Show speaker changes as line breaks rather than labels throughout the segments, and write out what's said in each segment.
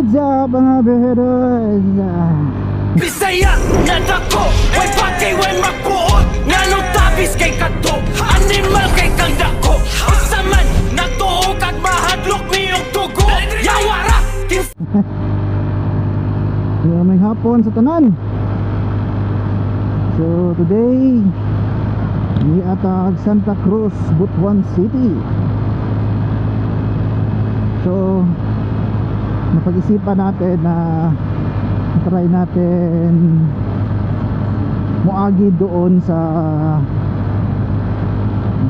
What's up, mga biyaheros?
Bisaya nga dako, way pakay, way magbuot. Nganong tabis kay kadto, animal kay kang dako. Unsa man natuo kag mahadlok niyong dugo. Yawa ra.
Yeah, may hapon sa tanan. So today niatag Santa Cruz, Butuan City. So napag-isipan natin na try natin moagi doon sa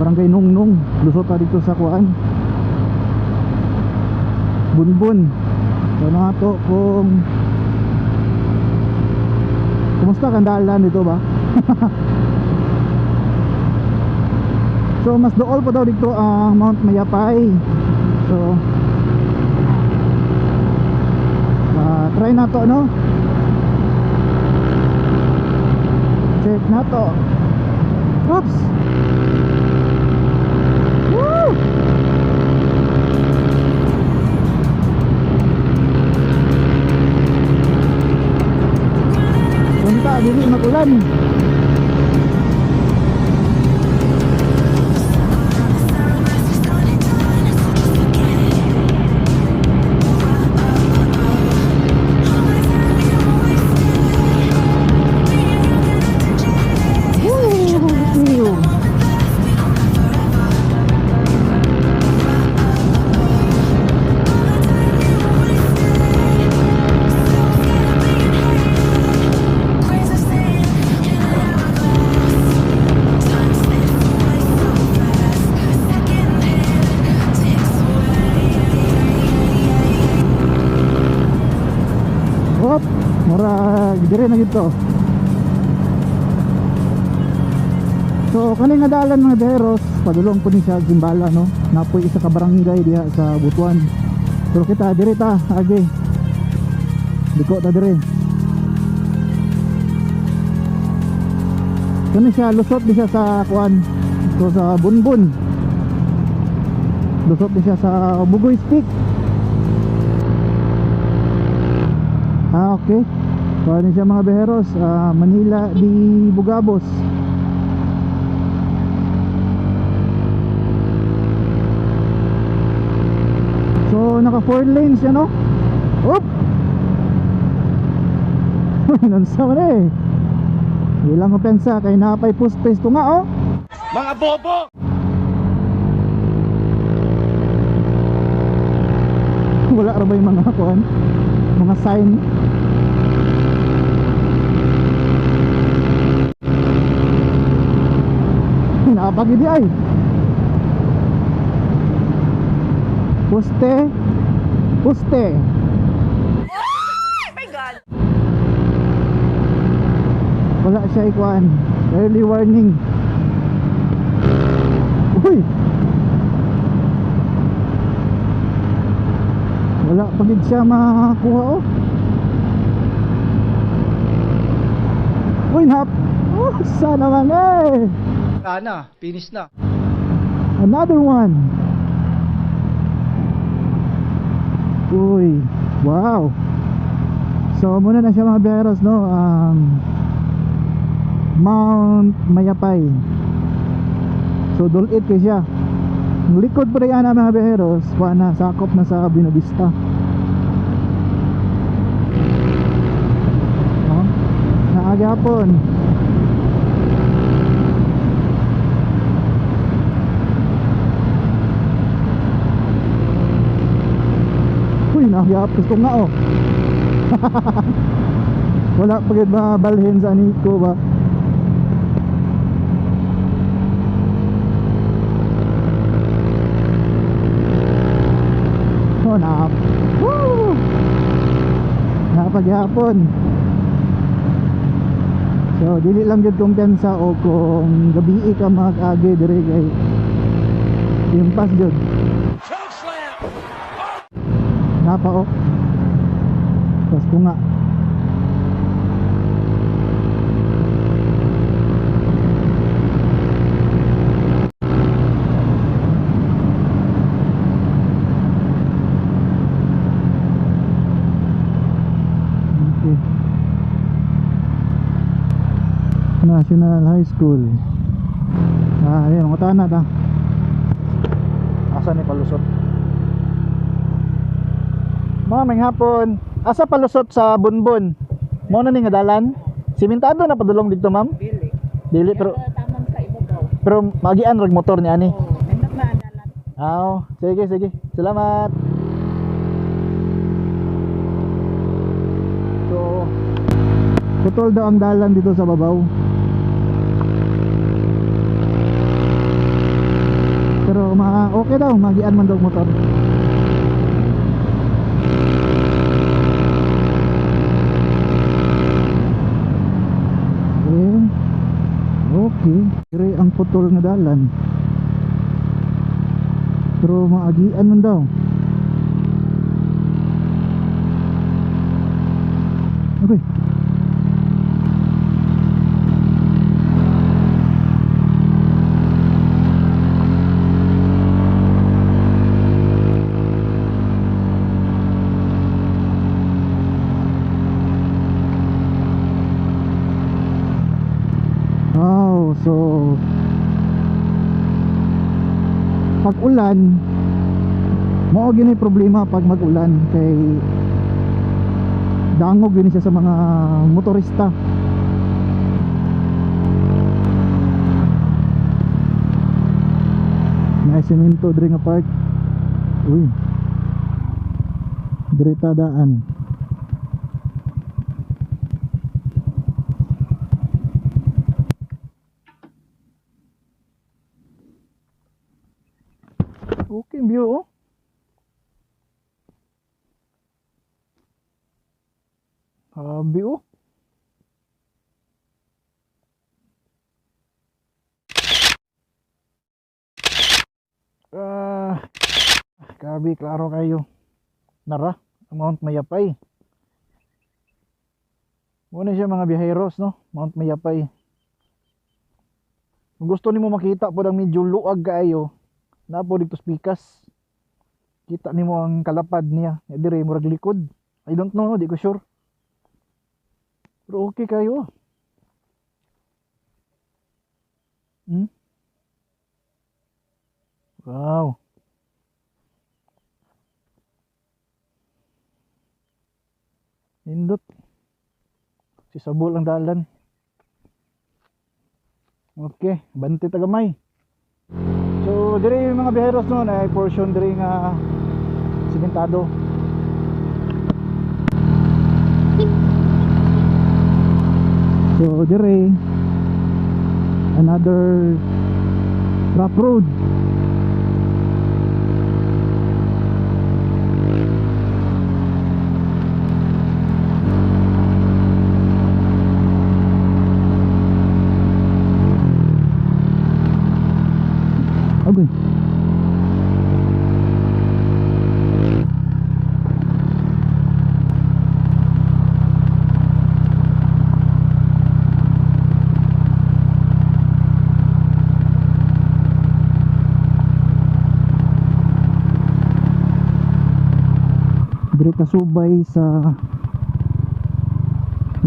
Barangay Nungnung, lusot ta dito sa kuan Bunbun. So nato kung kumusta kang dalan dito ba. So mas dool pa daw dito ang Mount Mayapay. So try na to, no? Check na to. Oops. Woo! Punta, dili magulan. Woo! Hop, murag dire na gito. So kani nga dalan, mga biyaheros, padulong po ni siya Zimbala, no. Napoy isa ka barangay diha sa Butuan. Pero kita dire ta agi. Liko ta dire. Kani siya lusot di siya sa kuan. So sa Bunbun. Lusot di siya sa Bugoy Stick. Ah, okay. So, ano siya, mga biyaheros? Ah, Manila di Bugabos. So, naka 4 lanes yan, no? Oop! Nansa man eh. Hindi lang opensa kay napay poste to nga, oh.
Mga bobo!
Wala ra ba yung mga kuan? Mga sign. Napagidi ay. Poste. Poste.
Oh my God!
Wala siya ikuan. Early warning. Uy. Wala pa gid siya makakuha, oh. Uy, nap. Oh, sana man eh.
Wala na, finish na.
Another one. Uy, wow. So muna na siya, mga biyaheros, no? Mount Mayapay. So dulit kay siya. Ang likod pa rin ana, mga biyaheros, wa na sakop na sa Buenavista. No? Naagapon. Uy, naagapon ko nga, oh. Wala pa gid mabalhin sa aniko ba. Oh, na. Woo! Napaghapon. So, dili lang jud kumpiyansa o kung gabii ka mag-agi dire kay impas jud. Napa, oh. Tapos ko nga. National High School. Ah, ayun, mga na ta. Asa ni palusot? Mga may hapon. Asa palusot sa Bunbun? Mo na ni nga dalan? Simentado na padulong dito, ma'am?
Dili.
Dili pero
Tamang sa ibabaw.
pero magian rag motor ni ani.
Oh, nindot na dalan.
Aw, sige sige. Salamat. So, putol daw ang dalan dito sa babaw. Pero ma okay daw, magian man daw ang motor. Okay. Okay. Dire ang putol nga dalan. Pero maagian man daw. Okay. Wow, so pag ulan mao gini problema pag mag-ulan kay dangog gini siya sa mga motorista. May semento diri nga park. Uy. Diri ta daan. Okay, ang view oh. Grabe oh. Ah, grabe, klaro kayo. Nara, ang Mount Mayapay. Muna siya mga biyaheros, no? Mount Mayapay. Kung gusto nimo makita po ang medyo luag kaayo, na po dito sa pikas. Kita nimo ang kalapad niya. Eh, dire murag likod. I don't know, no? Di ko sure. Pero okay kayo. Hmm? Wow. Nindot. Si Sabol ang dalan. Okay, banti tagamay. So, dire yung mga biyaheros noon ay portion dire nga simentado. So, dire another rough road. Okay. Dire kasubay sa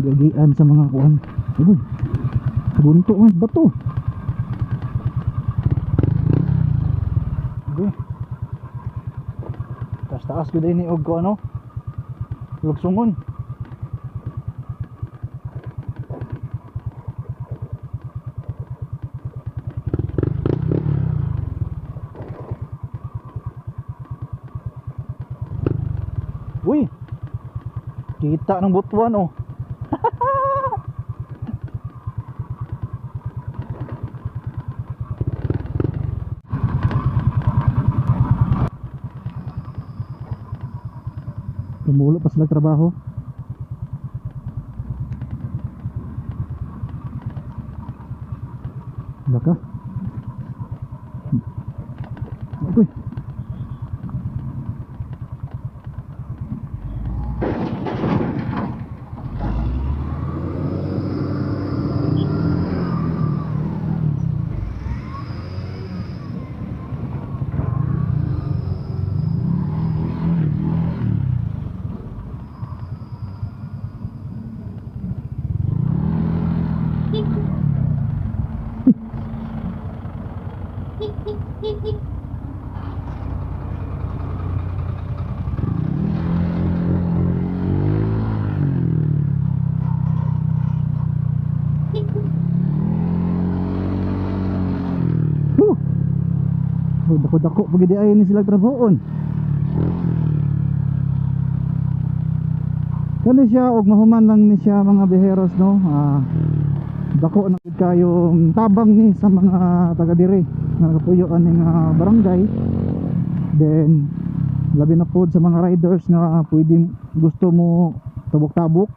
gagian sa mga kuan. Uy. Bunto man bato. Okay. Taas taas gud ini og ko ano. Lugsungon. Uy. Kita ng butuan oh. Tumulo pa sila trabaho. Baka. Okay. Dako-dako pag ay ni sila trabahoon. Kani siya og mahuman lang ni siya, mga biheros, no. Dako na gid kayong tabang ni sa mga taga diri nga nagapuyo ani nga barangay. Then labi na pod sa mga riders nga pwede gusto mo tabok-tabok.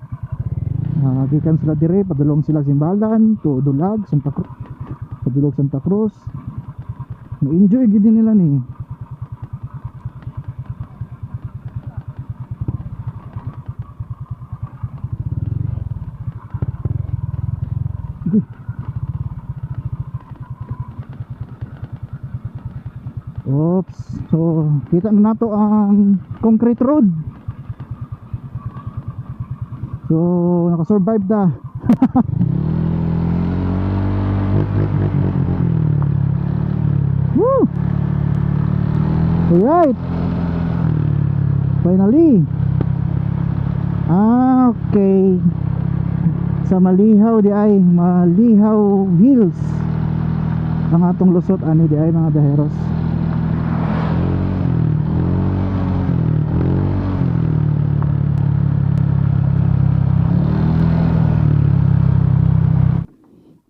Gikan sila diri padulong sila Simbalan to Dulag, Santa Cruz, padulong Santa Cruz. Ma-enjoy gid nila ni. Oops. So, kita na nato ang concrete road. So, nakasurvive ta. Woo! Alright. Finally. Ah, okay. Sa Malihaw di ay, Malihaw Hills. Ang atong lusot ani di ay, mga biyaheros.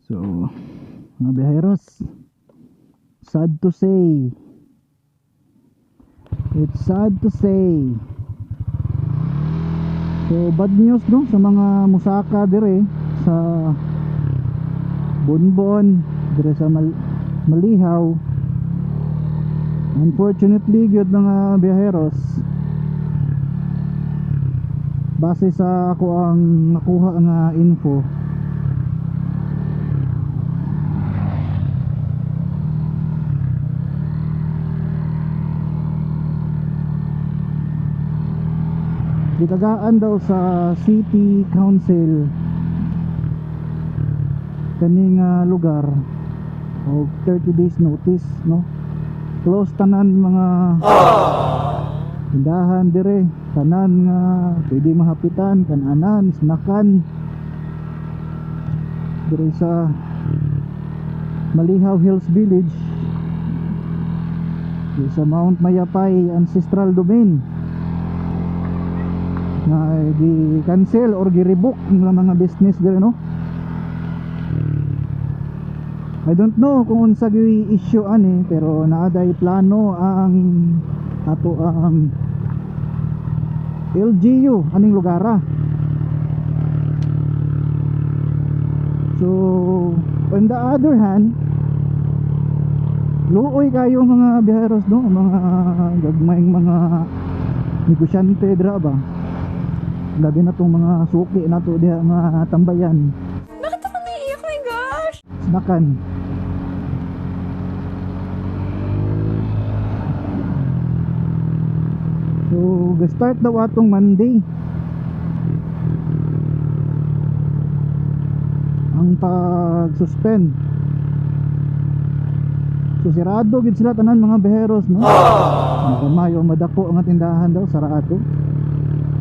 So, mga biyaheros, sad to say, it's sad to say. So, bad news, no, sa mga musaka dire sa Bonbon, dire sa Malihaw. Unfortunately, gyud, mga biyaheros, base sa ako ang nakuha nga info, gitagaan daw sa City Council kaning lugar og 30 days notice, no? Close tanan mga tindahan dire, tanan nga pwede mahapitan, kananan, snakan dire sa Malihaw Hills Village, dire sa Mount Mayapay Ancestral Domain, na gi-cancel or gi-rebook ng mga business dire, no? I don't know kung unsa gyud issue ani, pero naaday plano ang ato ang LGU aning lugara. So on the other hand, luoy kayo, mga biyaheros, no, mga gagmayng mga negosyante dira ba, labi na tong mga suki nato diha nga tambayan.
Bakit ako naiiyak? My gosh!
Snakan. So ga-start daw atong Monday ang pag-suspend. So sirado gid sila tanan, mga biyaheros, no? Magamay o madako ang tindahan daw sarado,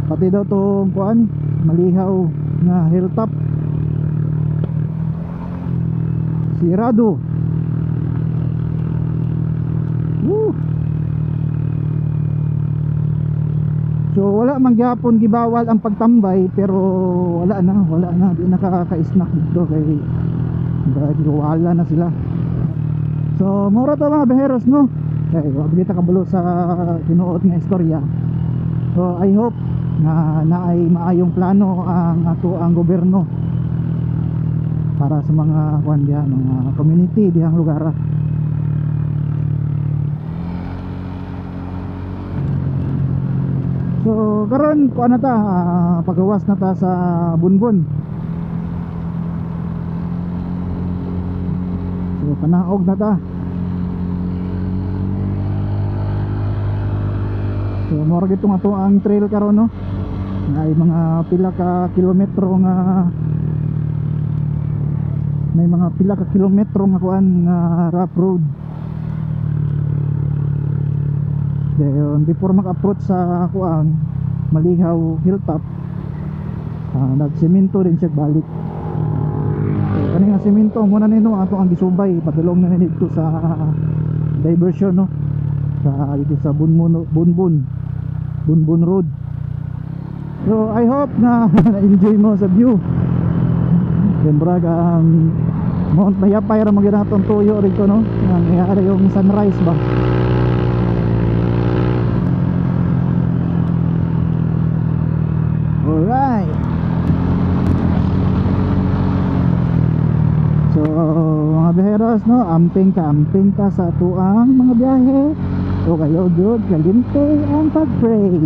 pati daw tong kuan, Malihaw nga hilltop, sirado. Woo! So wala man gyapon gibawal ang pagtambay, pero wala na, wala na, di nakaka-snack dito kay wala na sila. So mura to, mga biyaheros, no? Kay wa gyud ta kabalo sa tinuod nga istorya. So I hope na naay maayong plano ang ato ang gobyerno para sa mga kuan diha, mga community dihang lugar. So karon kuan na ta, pagawas na ta sa Bonbon. So panaog na ta. So mura gid tong ato ang trail karon, no? Ay mga pila ka kilometro nga, may mga pila ka kilometro nga kuan nga rough road. Then before maka-approach sa kuan, Malihaw Hilltop, nagsemento din siya balik. So kani nga semento muna nino ato ang gisubay padulong na dito sa diversion, no? Sa dito sa Bunbun Bunbun Bunbun Road. So I hope na na-enjoy mo sa view. Siyempre ang Mount Mayapay ra magyud atong tuyo rito, no. Nangyari yung sunrise ba. Alright. So mga biyaheros, no, amping ka sa atuang mga biyahe. O kayo gyud kalimte ang pag-pray.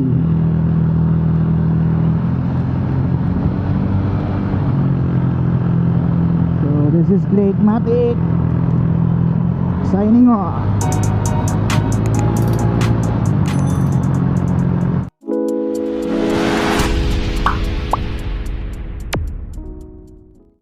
So this is Blake Matic signing off.